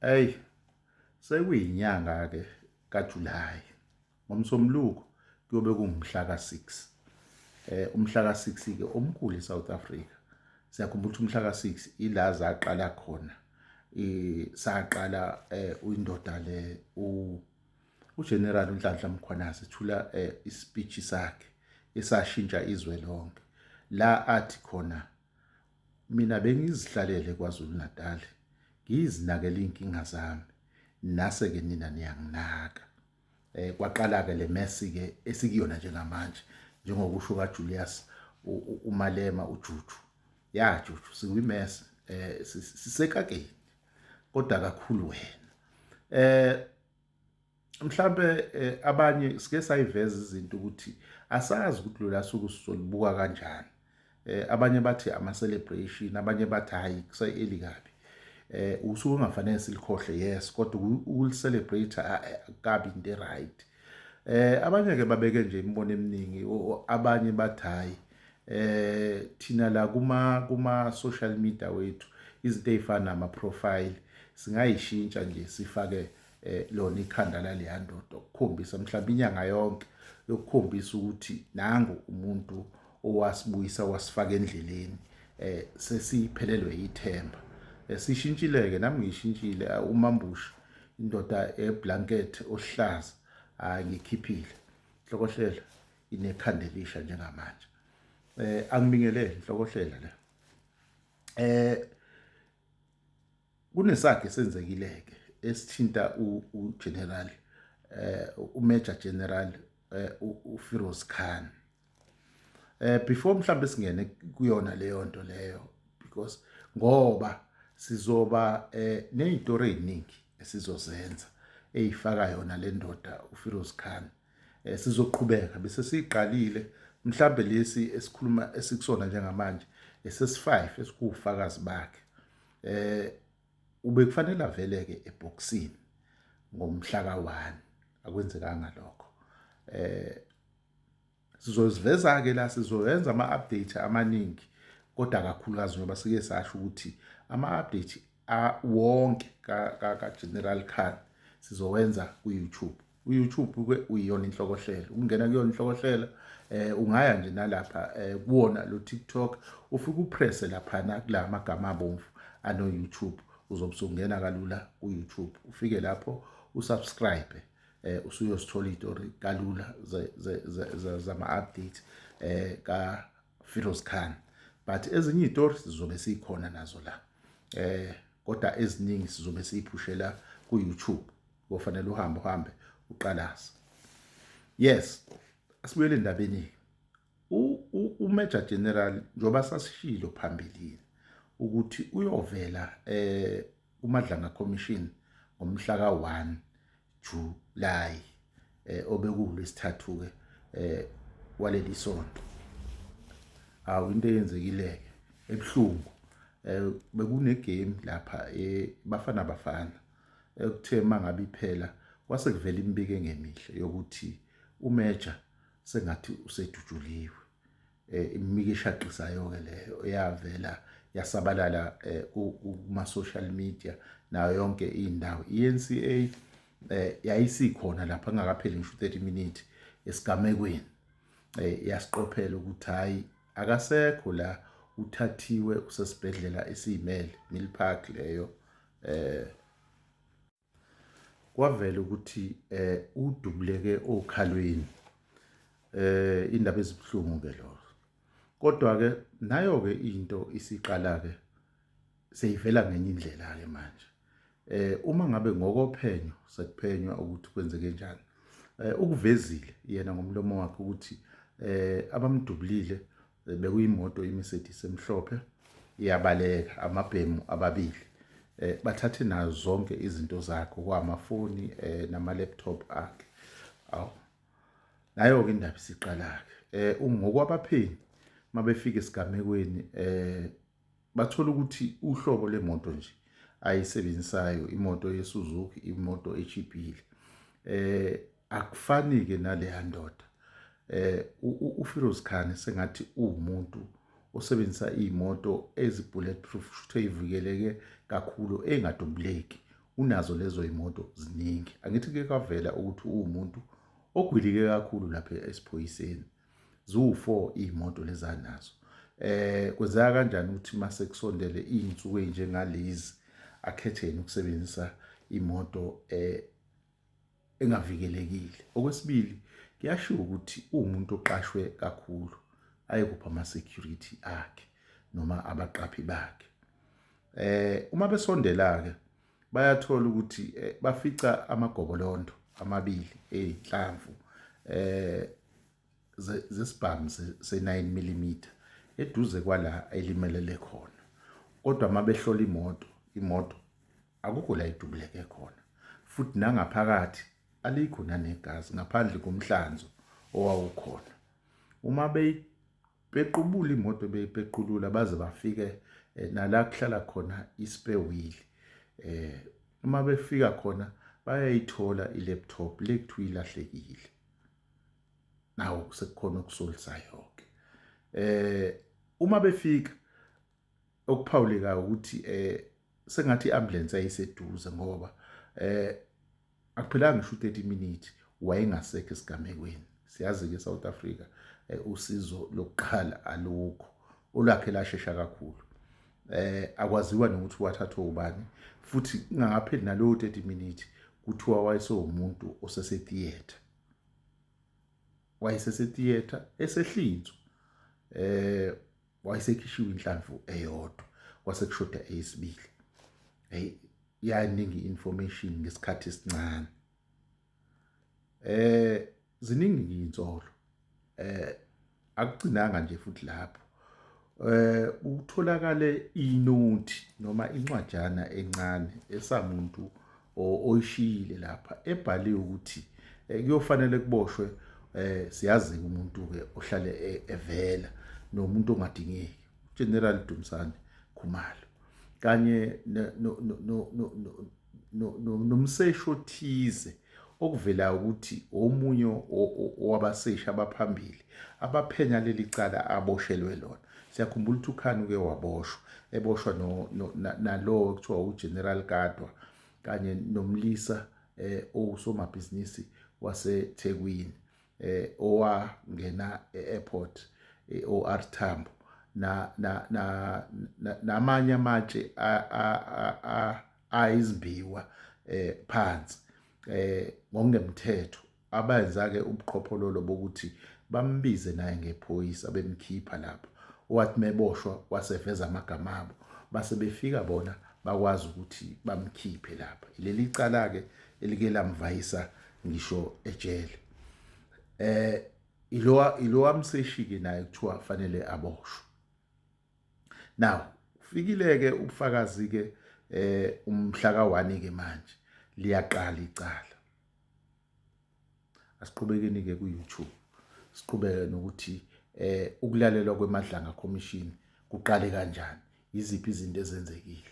Ey, sekuyinyanga-ke kaJulayi. NgoMsombuluko kuyobe kungumhla ka-6. Umhla ka-6-ke omkhulu eSouth Africa. Siyakhumbula ukuthi umhla ka-6 ila zaqala khona. Saqala indoda le uGeneral uNhlanhla Mkhwanazi ethula ispeech sakhe esashintsha izwe lonke. La athi khona mina bengizihlalele KwaZulu Natal ngizinakele inkinga zami nase ke nina niyanginaka. Kwaqala ke le mess ke esikuyona njengamanje njengokusho kaJulius uMalema uJuju. Ya Juju, sikwi-mess, sisekakeni kodwa kakhulu wena. Mhlambe abanye sike sayiveza izinto ukuthi asazi ukuthi lola suku sizolibuka kanjani. Abanye bathi ama celebration, abanye bathi hayi kuse-early kabi. Usuku ongafanele silikhohle, yes, kodwa ukulicelebrate akabi into right. Abanye ke babeke nje imibono eminingi, abanye bathi hayi thina la kuma social media wethu izinto ezifana nama profile singayishintsha nje sifake lona ikhanda laleya ndoda ukukhombisa mhlawumbe inyanga yonke yokukhombisa ukuthi nangu umuntu owasibuyisa wasifaka endleleni, sesiphelelwe ithemba. Sishintshileke, nami ngishintshile uMambushi indoda eblanket ohlaza, hayi ngikhiphile Nhlokohlela inekhanda elisha njengamanje. Angibingelele Nhlokohlela le. Kunesakhe senzekileke esithinta uGeneral uMajor General uFiroz Khan. Before mhlambe singene kuyona leyo nto leyo, because ngoba sizoba nezitori eziningi esizozenza eyifaka yona le ndoda uFiroz Khan. Sizoqhubeka bese siqalile mhlambe lesi esikhuluma esikusona njengamanje esesi5 esikuwufakazi bakhe. Ubekufanele aveleke eboxini ngomhla ka1, akwenzekanga lokho. Sizoziveza ke la, sizoyenza ama update amaningi, kodwa kakhulukazi ngoba sike sasho ukuthi ama update wonke ka General Khan sizowenza ku YouTube. uYouTube ke uyiyona inhlokohlela, ukungena kuyona inhlokohlela ungaya nje nalapha kuwona lo TikTok, ufike upresse lapha na kula magama abomvu ano YouTube, uzobe usungena kalula ku YouTube, ufike lapho usubscribe, usuyosithola izitori kalula zama update ka Firoz Khan. But ezinye izitori sizobe sikhona nazo la, kodwa eziningi sizobe siyiphushela ku YouTube, kufanele uhambe uqalaze. Yes, asibuyele endabeni. uMajor General njoba sasishilo phambilini ukuthi uyovela uMadlanga Commission ngomhla ka1 July, obekuwulwesithathu ke waleli sonto. Awu, into eyenzekile ebhlungu, bekune game lapha eBafana Bafana ekuthe mangabe iphela kwase kuvela imibiko engemihle yokuthi uMajor sengathi usedutshuliwe. Imibiko eshaqisayo ke leyo eyavela yasabalala kuma social media nayo yonke indawo. iNCA yayisikhona lapha kungakapheli ngisho 30 minutes esigamekweni, yasiqophela ukuthi hayi akasekho la, uthathiwe usesibhedlela esiyimele Milpark leyo. Kwavela ukuthi udubuleke okhalweni. Indaba ezibhlungu ke lo, kodwa ke nayo ke into isiqala ke seyivela ngenye indlela ke manje. Uma ngabe ngokophenyo sekuphenywa ukuthi kwenzeke njani, ukuvezile yena ngomlomo wakhe ukuthi abamdubulile bekuyimoto iMercedes emhlophe, iyabaleka amabhemu ababili, bathathe nazo zonke izinto zakhe, kwamafoni nama laptop akhe. Awu, nayo ke indaba isiqala ke. Ngokwabaphenyi mabefika esigamekweni bathola ukuthi uhlobo lemoto nje ayisebenzisayo, imoto yeSuzuki, imoto echibhile, akufani ke naleya ndoda. uFiroz Khan sengathi uwumuntu osebenzisa iy'moto ezi-bulletproof, kusho ukuthi ey'vikeleke kakhulu, engadubuleki. Unazo lezo imoto ziningi. Angithi ke kwavela ukuthi uwumuntu ogwilike kakhulu lapha esiphoyiseni. Ziwu-4 iy'moto lezi anazo. Kwenzeka kanjani ukuthi mase kusondele iy'nsuku ey'njengalezi akhethe yena ukusebenzisa imoto engavikelekile. Okwesibili, kuyashiwo ukuthi uwumuntu oqashwe kakhulu ayekuphi ama-security akhe noma abaqaphi bakhe. Uma besondela-ke bayathola ukuthi bafica amagobolondo amabili ey'nhlamvu zesibhamu se-9 mm eduze kwala elimelele khona. Kodwa uma behlola imoto, imoto akukho la idubuleke khona, futhi nangaphakathi alikho nanegazi ngaphandle komhlanzo owawukhona. Uma beyipequbula imoto beyipequlula baze bafike nala kuhlala khona i-spare wheel, uma befika khona bayayithola i-laptop le kuthiwa ilahlekile. Nawo sekukhona okusolisayo-ke. Uma befika okuphawulekayo ukuthi sengathi i-ambulance yayiseduze ngoba akuphelanga ngisho u-30 minutes wayengasekho esigamekweni. Siyazi-ke eSouth Africa usizo lokuqala alukho, olwakhe lashesha kakhulu. Akwaziwa nokuthi wathathwa ubani, futhi kungakapheli nalowo 30 minutes kuthiwa wayesewumuntu osese-theatre. Wayesese-theatre esehlinzwa. Wayesekhishiwe inhlamvu eyodwa, kwase kushoda eyesibili. Hey, yaningi information ngesikhathi esincane. Ziningi izinsolo. Akugcinanga nje futhi lapho. Utholakale inothi noma incwajana encane esamuntu oyishiyile lapha ebhaliwe ukuthi kuyofanele kuboshwe siyazi umuntu ke ohlale evela nomuntu ongadingeki, General Dumisani Khumalo, kanye nomseshi othize okuvela ukuthi omunye owabaseshi abaphambili abaphenya leli cala aboshelwe lona. Siyakhumbula ukuthi uKhan uke waboshwa, eboshwa nalowo ekuthiwa uGeneral Kadwa kanye nomlisa owusomabhizinisi waseThekwini owangena e-airport e-OR Tambo na namanye amatshe ayizimbiwa phansi ngokungemthetho, abenza-ke ubuqhophololo bokuthi bambize naye ngephoyisa bemkhipha lapho. Wathi meboshwa waseveza amagama abo, base befika bona bakwazi ukuthi bamkhiphe lapha. Leli cala-ke elike lamvayisa ngisho ejele. Ilo wamseshi-ke naye kuthiwa fanele aboshwe. Now ufikile-ke ubufakazi-ke umhla ka-1-ke manje liyaqala icala. Asiqhubekeni-ke ku-YouTube, siqhubeke nokuthi ukulalelwa kweMadlanga Commission kuqale kanjani, yiziphi izinto ezenzekile.